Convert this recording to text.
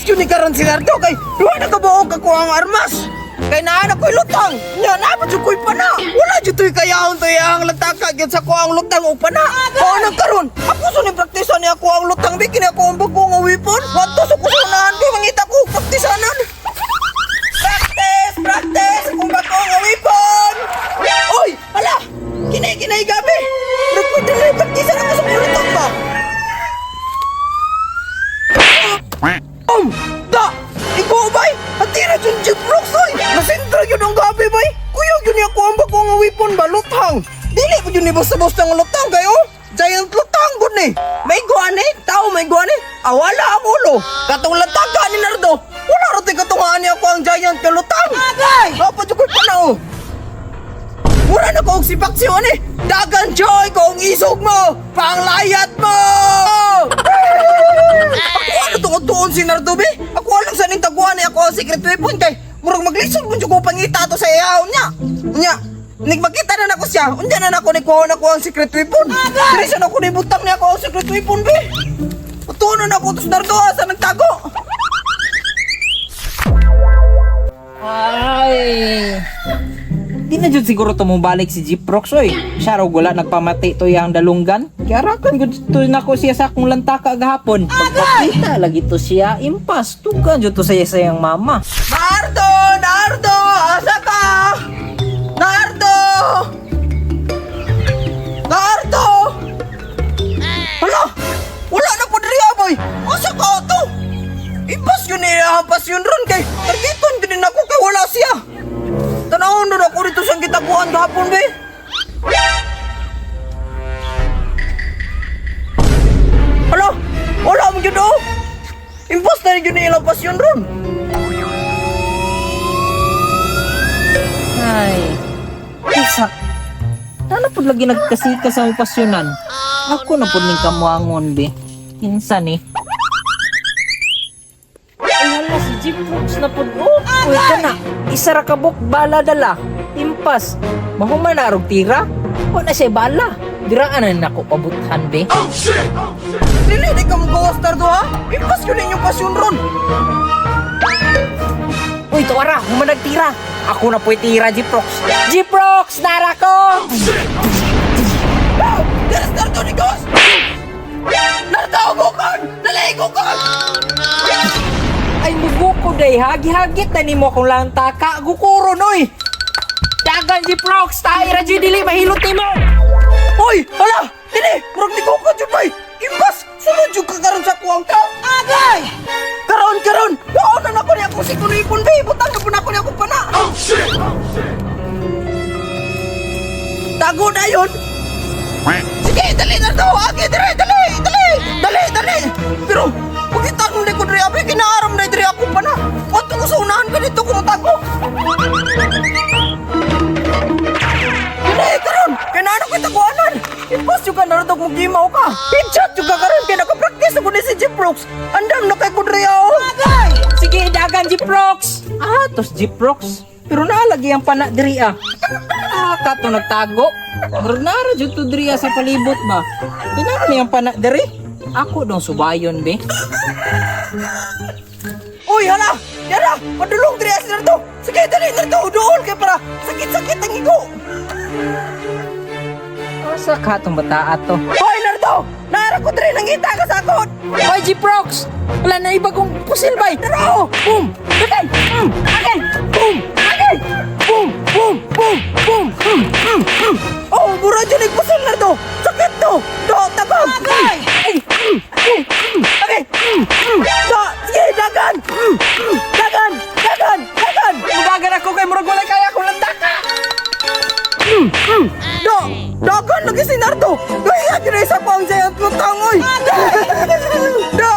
Impas yun ni karon si Nardo kay duha na kabuok ako ang armas. Kay naa na ko'y lutang. Nya naa pa jud ko'y pana. Wala jud to'y kayahon to iyang lantaka gyud sa kuang lutang og pana. Mao nang karon. Ako sa ni praktisa ni ako ang lutang bi kini ako ang bago nga weapon. Wadto sa kusunahan bi mangita ko og praktisanan. Practice, practice akong bago nga weapon. Oy, hala. Kini kini gabi. Pero pwede na praktisan ako sa lutang ba? Da! Ikaw bay! Hatira dyan Jeep Rocks oy! Nasentra yun ang gabi bay! Kuya yun niya ko ang bago nga weapon ba? Lutang! Dili pa yun ni basta-basta nga lutang kayo! Giant lutang gud ni! May guan eh! Tao may guan eh! Ah, wala ang ulo! Katong lataga ni Nardo! Wala ra to'y katungaan niya ako ang giant nga lutang! Agay! Dapat jud ko'y panao! Mura na ko og sipaksyon eh! Dagan joy kung isog mo! Panglayat mo! Ako ano tungod tuon si Nardo be? Ako alam sa ning taguan ni ako ang secret weapon kay murag maglisod mo jud ko pangita to sa iyaw niya. Unya, nig makita na nako siya. Unya na nako ni kuha na ko ang secret weapon. Diri sa nako ni butang niya ako ang secret weapon be. Tuon na nako to sa Nardo sa nagtago. Ay. Di na jud siguro to mobalik si Jeep Rocks oy. Siya raw wala nagpamati to yang dalunggan. Kiarakan gud to nako siya sa akong lantaka gahapon. Pagpakita lagi to siya impas. Tugan jud to siya sa iyang mama. Nardo! Nardo! Asa ka? Nardo! Nardo! Hala! Wala na po diri boy! Asa ka to? Ipas yun eh, hampas yun ron kay targeton din ako kay wala siya. Tanawon na ako dito siyang gitaguan gahapon be. Hala! Wala mo yun oh! Impas na rin yun ilang pasyon ron. Ay. Isak. Nana pud lagi nagkasika sa among pasyonan. Ako na pud ning kamuangon be. Kinsa ni? Ay hala si Jeep Rocks na pud oh. Uy kana. Isa ra ka buk bala dala. Impas. Mahuman na arog tira. Wa na siya bala. Diraan na nako pabuthan be. Dili di ka magawas Nardo ha? Impas yun inyong pasyon ron. Uy tuara, human nagtira. Ako na pu'y tira Jeep Rocks. Jeep Rocks, nara ko! Deres Nardo ni Ghost! Nardo, gukon! Dali, gukon! Ay mubuko day, hagi-hagit na nimo akong lantaka. Gukuro noy. Dagan Jeep Rocks, tayo ra jud dili mahilot nimo. Hoy, hala! Dili, murag ni gukon jud bay! Impas, sulod jud ka karon sa kuwang ka! Agay! Karon, karon! Wao na nako niya akong sikunipon bay! Butang na po nako niya akong pana! Oh, shit! Tago na yun! Sige, dali Nardo! Agi, dali, dali! Dali! Dali, dali! Pero, pagkita nung ko diri, abi, kinaaram na diri ako pana! Ato ko sa unahan ka dito kung tago! Dili, karon! Kailangan ko taguanan! Impas yung ka Nardo kung gimaw ka! Headshot yung ka karon! Kaya nakapractice ako ni si Jeep Brooks! Andam na kay Kudriya oh! Sige, dagan Jeep Rocks. Ah, tos Jeep Rocks. Pero naalagi ang pana diri ah. Ah, kato nagtago. Murag nara jud to diri ah sa palibot ba. Kinara niyang pana diri. Ako dong subayon be. Uy, hala! Yara! Padulong diri si Nardo! Sige, dali Nardo! Dool kay para sakit-sakit ang igo! Asa ka tong bata ato? Hoy, Nardo! Naara ko diri nangita ka sa akon! Hoy Jeep Rocks! Wala na iba kong pusil bay. Daro! Boom! Agay! Mm! Agay! Boom! Agay! Boom! Boom! Boom! Boom! Mm! Mm! Mm! Oh, mura dyan nagpasal Nardo! Sakit to! Do, tabang! Ay! Mm! Mm! Mm! Okay! Mm, mm. Do, sige, dagan! Mm, mm. Dagan! Dagan! Dagan! Mudagan ako kay murag walay kaya akong lantaka. Do! Dagan lagi si Nardo! Gaya yun isa ko ang giant lutang, oy! Do!